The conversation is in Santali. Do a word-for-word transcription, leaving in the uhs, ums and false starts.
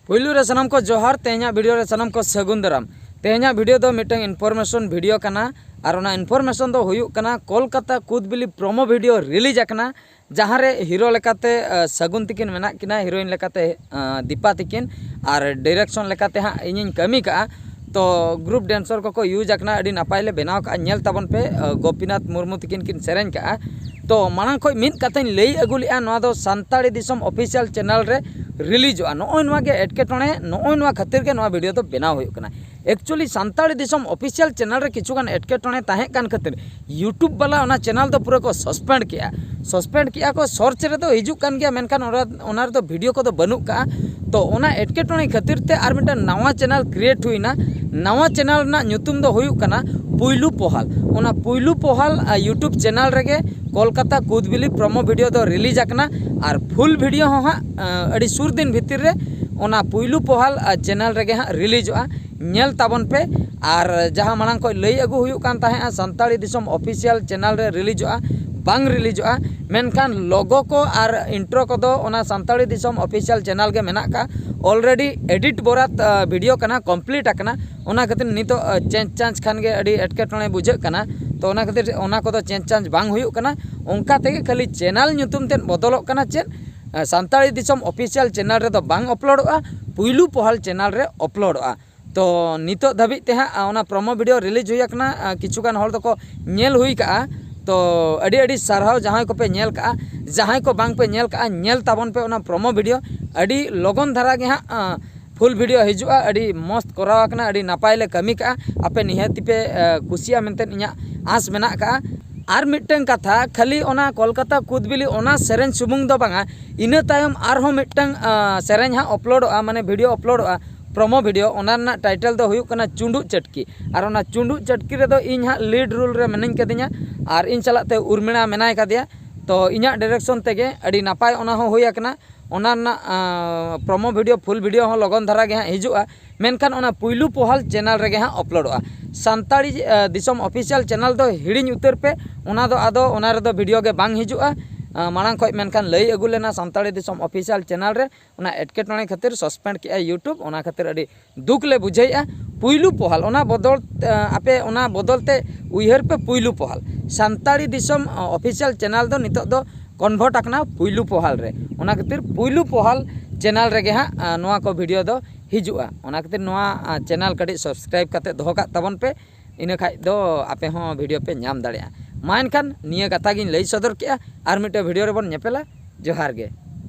ᱯᱩᱭᱞᱩ ᱨᱮ ᱥᱟᱱᱟᱢ ᱠᱚ ᱡᱚᱦᱟᱨ, ᱛᱮᱦᱮᱧᱟᱜ ᱵᱷᱤᱰᱤᱭᱳ ᱨᱮ ᱥᱟᱱᱟᱢ ᱠᱚ ᱥᱟᱹᱜᱩᱱ ᱫᱟᱨᱟᱢ᱾ ᱛᱮᱦᱮᱧᱟᱜ ᱵᱷᱤᱰᱤᱭᱳ ᱫᱚ ᱢᱤᱫᱴᱟᱝ ᱤᱱᱯᱷᱚᱨᱢᱮᱥᱚᱱ ᱵᱷᱤᱰᱤᱭᱳ ᱠᱟᱱᱟ, ᱟᱨ ᱚᱱᱟ ᱤᱱᱯᱷᱚᱨᱢᱮᱥᱚᱱ ᱫᱚ ᱦᱩᱭᱩᱜ ᱠᱟᱱᱟ ᱠᱳᱞᱠᱟᱛᱟ ᱠᱩᱫᱽᱵᱤᱞᱤ ᱯᱨᱚᱢᱳ ᱵᱷᱤᱰᱤᱭᱳ ᱨᱤᱞᱤᱡᱽ ᱟᱠᱟᱱᱟ, ᱡᱟᱦᱟᱸ ᱨᱮ ᱦᱤᱨᱳ ᱞᱮᱠᱟᱛᱮ ᱥᱟᱹᱜᱩᱱ ᱛᱤᱠᱤᱱ ᱢᱮᱱᱟᱜ ᱠᱤᱱᱟ, ᱦᱤᱨᱳᱭᱤᱱ ᱞᱮᱠᱟᱛᱮ ᱫᱤᱯᱟ ᱛᱤᱠᱤᱱ, ᱟᱨ ᱰᱤᱨᱮᱠᱥᱚᱱ ᱞᱮᱠᱟᱛᱮ ᱦᱟᱸᱜ ᱤᱧᱤᱧ ᱠᱟᱹᱢᱤ ᱠᱟᱜᱼᱟ᱾ ᱛᱚ ᱜᱨᱩᱯ ᱰᱮᱱᱥᱚᱨ ᱠᱚᱠᱚ ᱤᱭᱩᱡᱽ ᱟᱠᱟᱱᱟ, ᱟᱹᱰᱤ ᱱᱟᱯᱟᱭ ᱞᱮ ᱵᱮᱱᱟᱣ ᱠᱟᱜᱼᱟ, ᱧᱮᱞ ᱛᱟᱵᱚᱱ ᱯᱮ᱾ ᱜᱳᱯᱤᱱᱟᱛᱷ ᱢᱩᱨᱢᱩ ᱛᱤᱠᱤᱱ ᱠᱤᱱ ᱥᱮᱨᱮᱧ ᱠᱟᱜᱼᱟ᱾ ᱛᱚ ᱢᱟᱲᱟᱝ ᱠᱷᱚᱱ ᱢᱤᱫ ᱠᱟᱛᱷᱟᱧ ᱞᱟᱹᱭ ᱟᱹᱜᱩ ᱞᱮᱜᱼᱟ, ᱱᱚᱣᱟ ᱫᱚ ᱥᱟᱱᱛᱟᱲᱤ ᱫᱤᱥᱚᱢ ᱚᱯᱷᱤᱥᱤᱭᱟᱞ ᱪᱮᱱᱮᱞ ᱨᱮ ᱨᱤᱞᱤᱡᱚᱜᱼᱟ᱾ ᱱᱚᱜᱼᱚᱭ ᱱᱚᱣᱟ ᱜᱮ ᱮᱴᱠᱮᱴᱚᱬᱮ, ᱱᱚᱜᱼᱚᱭ ᱱᱚᱣᱟ ᱠᱷᱟᱹᱛᱤᱨ ᱜᱮ ᱱᱚᱣᱟ ᱵᱷᱤᱰᱤᱭᱳ ᱫᱚ ᱵᱮᱱᱟᱣ ᱦᱩᱭᱩᱜ ᱠᱟᱱᱟ᱾ ᱮᱠᱪᱩᱭᱮᱞᱤ ᱥᱟᱱᱛᱟᱲᱤ ᱫᱤᱥᱚᱢ ᱚᱯᱷᱤᱥᱤᱭᱟᱞ ᱪᱮᱱᱮᱞ ᱨᱮ ᱠᱤᱪᱷᱩᱜᱟᱱ ᱮᱴᱠᱮᱴᱚᱬᱮ ᱛᱟᱦᱮᱸ ᱠᱟᱱ ᱠᱷᱟᱹᱛᱤᱨ YouTube ᱵᱟᱞᱟ ᱚᱱᱟ ᱪᱮᱱᱮᱞ ᱫᱚ ᱯᱩᱨᱟᱹ ᱠᱚ ᱥᱚᱥᱯᱮᱱᱰ ᱠᱮᱜᱼᱟ᱾ ᱥᱚᱥᱯᱮᱱᱰ ᱠᱮᱜᱼᱟ ᱠᱚ, ᱥᱚᱨᱪ ᱨᱮᱫᱚ ᱦᱤᱡᱩᱜ ᱠᱟᱱ ᱜᱮᱭᱟ, ᱢᱮᱱᱠᱷᱟᱱ ᱚᱱᱟ, ᱚᱱᱟ ᱨᱮᱫᱚ ᱵᱷᱤᱰᱤᱭᱳ ᱠᱚᱫᱚ ᱵᱟᱹᱱᱩᱜ ᱠᱟᱜᱼᱟ᱾ ᱛᱚ ᱚᱱᱟ ᱮᱴᱠᱮᱴᱚᱬᱮ ᱠᱷᱟᱹᱛᱤᱨ ᱛᱮ ᱟᱨ ᱢᱤᱫᱴᱟᱝ ᱱᱟᱣᱟ ᱪᱮᱱᱮᱞ ᱠᱨᱤᱭᱮᱴ ᱦᱩᱭᱱᱟ᱾ ᱱᱟᱣᱟ ᱪᱮᱱᱮᱞ ᱨᱮᱱᱟᱜ ᱧᱩᱛᱩᱢ ᱫᱚ ᱦᱩᱭᱩᱜ ᱠᱟᱱᱟ ᱯᱩᱭᱞᱩ ᱯᱚᱦᱟᱞ᱾ ᱚᱱᱟ ᱯᱩᱭᱞᱩ ᱯᱚᱦᱟᱞ YouTube ᱪᱮᱱᱮᱞ ᱨᱮᱜᱮ ᱠᱳᱞᱠᱟᱛᱟ ᱠᱩᱫᱽᱵᱤᱞᱤ ᱯᱨᱚᱢᱳ ᱵᱷᱤᱰᱤᱭᱳ ᱫᱚ ᱨᱤᱞᱤᱡᱽ ᱟᱠᱟᱱᱟ, ᱟᱨ ᱯᱷᱩᱞ ᱵᱷᱤᱰᱤᱭᱳ ᱦᱚᱸ ᱦᱟᱸᱜ ᱟᱹᱰᱤ ᱥᱩᱨ ᱫᱤᱱ ᱵᱷᱤᱛᱤᱨ ᱨᱮ ᱚᱱᱟ ᱯᱩᱭᱞᱩ ᱯᱚᱦᱟᱞ ᱪᱮᱱᱮᱞ ᱨᱮᱜᱮ ᱦᱟᱸᱜ ᱨᱤᱞᱤᱡᱚᱜᱼᱟ᱾ ᱧᱮᱞ ᱛᱟᱵᱚᱱ ᱯᱮ᱾ ᱟᱨ ᱡᱟᱦᱟᱸ ᱢᱟᱲᱟᱝ ᱠᱷᱚᱱ ᱞᱟᱹᱭ ᱟᱹᱜᱩ ᱦᱩᱭᱩᱜ ᱠᱟᱱ ᱛᱟᱦᱮᱸᱜᱼᱟ, ᱥᱟᱱᱛᱟᱲᱤ ᱫᱤᱥᱚᱢ ᱚᱯᱷᱤᱥᱤᱭᱟᱞ ᱪᱮᱱᱮᱞ ᱨᱮ ᱨᱤᱞᱤᱡᱚᱜᱼᱟ, ᱵᱟᱝ ᱨᱤᱞᱤᱡᱚᱜᱼᱟ, ᱢᱮᱱᱠᱷᱟᱱ ᱞᱳᱜᱳ ᱠᱚ ᱟᱨ ᱤᱱᱴᱨᱳ ᱠᱚᱫᱚ ᱚᱱᱟ ᱥᱟᱱᱛᱟᱲᱤ ᱫᱤᱥᱚᱢ ᱚᱯᱷᱤᱥᱤᱭᱟᱞ ᱪᱮᱱᱮᱞ ᱜᱮ ᱢᱮᱱᱟᱜ ᱠᱟᱜᱼᱟ᱾ ᱚᱞᱨᱮᱰᱤ ᱮᱰᱤᱴ ᱵᱚᱨᱟᱛ ᱵᱷᱤᱰᱤᱭᱳ ᱠᱟᱱᱟ, ᱠᱚᱢᱯᱞᱤᱴ ᱟᱠᱟᱱᱟ᱾ ᱚᱱᱟ ᱠᱷᱟᱹᱛᱤᱨ ᱱᱤᱛᱚᱜ ᱪᱮᱧᱡᱽ ᱪᱟᱧᱡᱽ ᱠᱷᱟᱱ ᱜᱮ ᱟᱹᱰᱤ ᱮᱴᱠᱮᱴᱚᱬᱮ ᱵᱩᱡᱷᱟᱹᱜ ᱠᱟᱱᱟ᱾ ᱛᱚ ᱚᱱᱟ ᱠᱷᱟᱹᱛᱤᱨ ᱚᱱᱟ ᱠᱚᱫᱚ ᱪᱮᱧᱡᱽ ᱪᱟᱧᱡᱽ ᱵᱟᱝ ᱦᱩᱭᱩᱜ ᱠᱟᱱᱟ᱾ ᱚᱱᱠᱟ ᱛᱮᱜᱮ ᱠᱷᱟᱹᱞᱤ ᱪᱮᱱᱮᱞ ᱧᱩᱛᱩᱢ ᱛᱮᱫ ᱵᱚᱫᱚᱞᱚᱜ ᱠᱟᱱᱟ᱾ ᱪᱮᱫ ᱥᱟᱱᱛᱟᱲᱤ ᱫᱤᱥᱚᱢ ᱚᱯᱷᱤᱥᱤᱭᱟᱞ ᱪᱮᱱᱮᱞ ᱨᱮᱫᱚ ᱵᱟᱝ ᱟᱯᱞᱳᱰᱚᱜᱼᱟ, ᱯᱩᱭᱞᱩ ᱯᱚᱦᱟᱞ ᱪᱮᱱᱮᱞ ᱨᱮ ᱟᱯᱞᱳᱰᱚᱜᱼᱟ᱾ ᱛᱚ ᱱᱤᱛᱚᱜ ᱫᱷᱟᱹᱵᱤᱡ ᱛᱮ ᱦᱟᱸᱜ ᱚᱱᱟ ᱯᱨᱚᱢᱳ ᱵᱷᱤᱰᱤᱭᱳ ᱨᱤᱞᱤᱡᱽ ᱦᱩᱭ ᱟᱠᱟᱱᱟ, ᱠᱤᱪᱷᱩᱜᱟᱱ ᱦᱚᱲ ᱫᱚᱠᱚ ᱧᱮᱞ ᱦᱩᱭ ᱠᱟᱜᱼᱟ᱾ ᱛᱚ ᱟᱹᱰᱤ ᱟᱹᱰᱤ ᱥᱟᱨᱦᱟᱣ ᱡᱟᱦᱟᱸᱭ ᱠᱚᱯᱮ ᱧᱮᱞ ᱠᱟᱜᱼᱟ, ᱡᱟᱦᱟᱸᱭ ᱠᱚ ᱵᱟᱝ ᱯᱮ ᱧᱮᱞ ᱠᱟᱜᱼᱟ, ᱧᱮᱞ ᱛᱟᱵᱚᱱ ᱯᱮ ᱚᱱᱟ ᱯᱨᱚᱢᱳ ᱵᱷᱤᱰᱤᱭᱳ᱾ ᱟᱹᱰᱤ ᱞᱚᱜᱚᱱ ᱫᱷᱟᱨᱟ ᱜᱮ ᱦᱟᱸᱜ ᱯᱷᱩᱞ ᱵᱷᱤᱰᱤᱭᱳ ᱦᱤᱡᱩᱜᱼᱟ᱾ ᱟᱹᱰᱤ ᱢᱚᱸᱡᱽ ᱠᱚᱨᱟᱣ ᱟᱠᱟᱱᱟ, ᱟᱹᱰᱤ ᱱᱟᱯᱟᱭ ᱞᱮ ᱠᱟᱹᱢᱤ ᱠᱟᱜᱼᱟ᱾ ᱟᱯᱮ ᱱᱤᱦᱟᱹᱛᱤ ᱯᱮ ᱠᱩᱥᱤᱭᱟᱜᱼᱟ ᱢᱮᱱᱛᱮ ᱤᱧᱟᱹᱜ ᱟᱸᱥ ᱢᱮᱱᱟᱜ ᱠᱟᱜᱼᱟ᱾ ᱟᱨ ᱢᱤᱫᱴᱟᱝ ᱠᱟᱛᱷᱟ, ᱠᱷᱟᱹᱞᱤ ᱚᱱᱟ ᱠᱳᱞᱠᱟᱛᱟ ᱠᱩᱫᱽᱵᱤᱞᱤ ᱚᱱᱟ ᱥᱮᱨᱮᱧ ᱥᱩᱢᱩᱝ ᱫᱚ ᱵᱟᱝᱟ, ᱤᱱᱟᱹ ᱛᱟᱭᱚᱢ ᱟᱨᱦᱚᱸ ᱢᱤᱫᱴᱟᱝ ᱥᱮᱨᱮᱧ ᱦᱟᱸᱜ ᱟᱯᱞᱳᱰᱚᱜᱼᱟ, ᱢᱟᱱᱮ ᱵᱷᱤᱰᱤᱭᱳ ᱟᱯᱞᱳᱰᱚᱜᱼᱟ, ᱯᱨᱚᱢᱳ ᱵᱷᱤᱰᱤᱭᱳ᱾ ᱚᱱᱟ ᱨᱮᱱᱟᱜ ᱴᱟᱭᱴᱮᱞ ᱫᱚ ᱦᱩᱭᱩᱜ ᱠᱟᱱᱟ ᱪᱩᱸᱰᱩᱜ ᱪᱟᱹᱴᱠᱤ᱾ ᱟᱨ ᱚᱱᱟ ᱪᱩᱸᱰᱩᱜ ᱪᱟᱹᱴᱠᱤ ᱨᱮᱫᱚ ᱤᱧ ᱦᱟᱸᱜ ᱞᱤᱰ ᱨᱳᱞ ᱨᱮ ᱢᱤᱱᱟᱹᱧ ᱠᱟᱫᱤᱧᱟ, ᱟᱨ ᱤᱧ ᱥᱟᱞᱟᱜ ᱛᱮ ᱩᱨᱢᱤᱲᱟ ᱢᱮᱱᱟᱭ ᱠᱟᱫᱮᱭᱟ᱾ ᱛᱚ ᱤᱧᱟᱹᱜ ᱰᱟᱭᱨᱮᱠᱥᱚᱱ ᱛᱮᱜᱮ ᱟᱹᱰᱤ ᱱᱟᱯᱟᱭ ᱚᱱᱟ ᱦᱚᱸ ᱦᱩᱭ ᱟᱠᱟᱱᱟ᱾ ᱚᱱᱟ ᱨᱮᱱᱟᱜ ᱯᱨᱚᱢᱳ ᱵᱷᱤᱰᱤᱭᱳ, ᱯᱷᱩᱞ ᱵᱷᱤᱰᱤᱭᱳ ᱦᱚᱸ ᱞᱚᱜᱚᱱ ᱫᱷᱟᱨᱟ ᱜᱮ ᱦᱟᱸᱜ ᱦᱤᱡᱩᱜᱼᱟ, ᱢᱮᱱᱠᱷᱟᱱ ᱚᱱᱟ ᱯᱩᱭᱞᱩ ᱯᱚᱦᱟᱞ ᱪᱮᱱᱮᱞ ᱨᱮᱜᱮ ᱦᱟᱸᱜ ᱟᱯᱞᱳᱰᱚᱜᱼᱟ᱾ ᱥᱟᱱᱛᱟᱲᱤ ᱫᱤᱥᱚᱢ ᱚᱯᱷᱤᱥᱤᱭᱟᱞ ᱪᱮᱱᱮᱞ ᱫᱚ ᱦᱤᱲᱤᱧ ᱩᱛᱟᱹᱨ ᱯᱮ, ᱚᱱᱟ ᱫᱚ ᱟᱫᱚ ᱚᱱᱟ ᱨᱮᱫᱚ ᱵᱷᱤᱰᱤᱭᱳ ᱜᱮ ᱵᱟᱝ ᱦᱤᱡᱩᱜᱼᱟ᱾ ᱟᱸ, ᱢᱟᱲᱟᱝ ᱠᱷᱚᱱ ᱢᱮᱱᱠᱷᱟᱱ ᱞᱟᱹᱭ ᱟᱹᱜᱩ ᱞᱮᱱᱟ ᱥᱟᱱᱛᱟᱲᱤ ᱫᱤᱥᱚᱢ ᱚᱯᱷᱤᱥᱤᱭᱟᱞ ᱪᱮᱱᱮᱞ ᱨᱮ, ᱚᱱᱟ ᱮᱴᱠᱮᱴᱚᱬᱮ ᱠᱷᱟᱹᱛᱤᱨ ᱥᱟᱥᱯᱮᱱᱰ ᱠᱮᱜᱼᱟᱭ YouTube᱾ ᱚᱱᱟ ᱠᱷᱟᱹᱛᱤᱨ ᱟᱹᱰᱤ ᱫᱩᱠ ᱞᱮ ᱵᱩᱡᱷᱟᱹᱣᱮᱫᱼᱟ᱾ ᱯᱩᱭᱞᱩ ᱯᱚᱦᱟᱞ ᱚᱱᱟ ᱵᱚᱫᱚᱞ, ᱟᱸ, ᱟᱯᱮ ᱚᱱᱟ ᱵᱚᱫᱚᱞ ᱛᱮ ᱩᱭᱦᱟᱹᱨ ᱯᱮ ᱯᱩᱭᱞᱩ ᱯᱚᱦᱟᱞ᱾ ᱥᱟᱱᱛᱟᱲᱤ ᱫᱤᱥᱚᱢ, ᱟᱸ, ᱚᱯᱷᱤᱥᱤᱭᱟᱞ ᱪᱮᱱᱮᱞ ᱫᱚ ᱱᱤᱛᱚᱜ ᱫᱚ ᱠᱚᱱᱵᱷᱟᱨᱴ ᱟᱠᱟᱱᱟ ᱯᱩᱭᱞᱩ ᱯᱚᱦᱟᱞ ᱨᱮ᱾ ᱚᱱᱟ ᱠᱷᱟᱹᱛᱤᱨ ᱯᱩᱭᱞᱩ ᱯᱚᱦᱟᱞ ᱪᱮᱱᱮᱞ ᱨᱮᱜᱮ ᱦᱟᱸᱜ, ᱟᱸ, ᱱᱚᱣᱟ ᱠᱚ ᱵᱷᱤᱰᱤᱭᱳ ᱫᱚ ᱦᱤᱡᱩᱜᱼᱟ᱾ ᱚᱱᱟ ᱠᱷᱟᱹᱛᱤᱨ ᱱᱚᱣᱟ, ᱟᱸ, ᱪᱮᱱᱮᱞ ᱠᱟᱹᱴᱤᱡ ᱥᱟᱵᱥᱠᱨᱟᱭᱤᱵ ᱠᱟᱛᱮ ᱫᱚᱦᱚ ᱠᱟᱜ ᱛᱟᱵᱚᱱ ᱯᱮ, ᱤᱱᱟᱹ ᱠᱷᱟᱡ ᱫᱚ ᱟᱯᱮ ᱦᱚᱸ ᱵᱷᱤᱰᱤᱭᱳ ᱯᱮ ᱧᱟᱢ ᱫᱟᱲᱮᱭᱟᱜᱼᱟ᱾ ᱢᱟ ᱮᱱᱠᱷᱟᱱ ᱱᱤᱭᱟᱹ ᱠᱟᱛᱷᱟ ᱜᱤᱧ ᱞᱟᱹᱭ ᱥᱚᱫᱚᱨ ᱠᱮᱜᱼᱟ, ᱟᱨ ᱢᱤᱫᱴᱮᱱ ᱵᱷᱤᱰᱤᱭᱳ ᱨᱮᱵᱚᱱ ᱧᱮᱯᱮᱞᱟ᱾ ᱡᱚᱦᱟᱨ ᱜᱮ᱾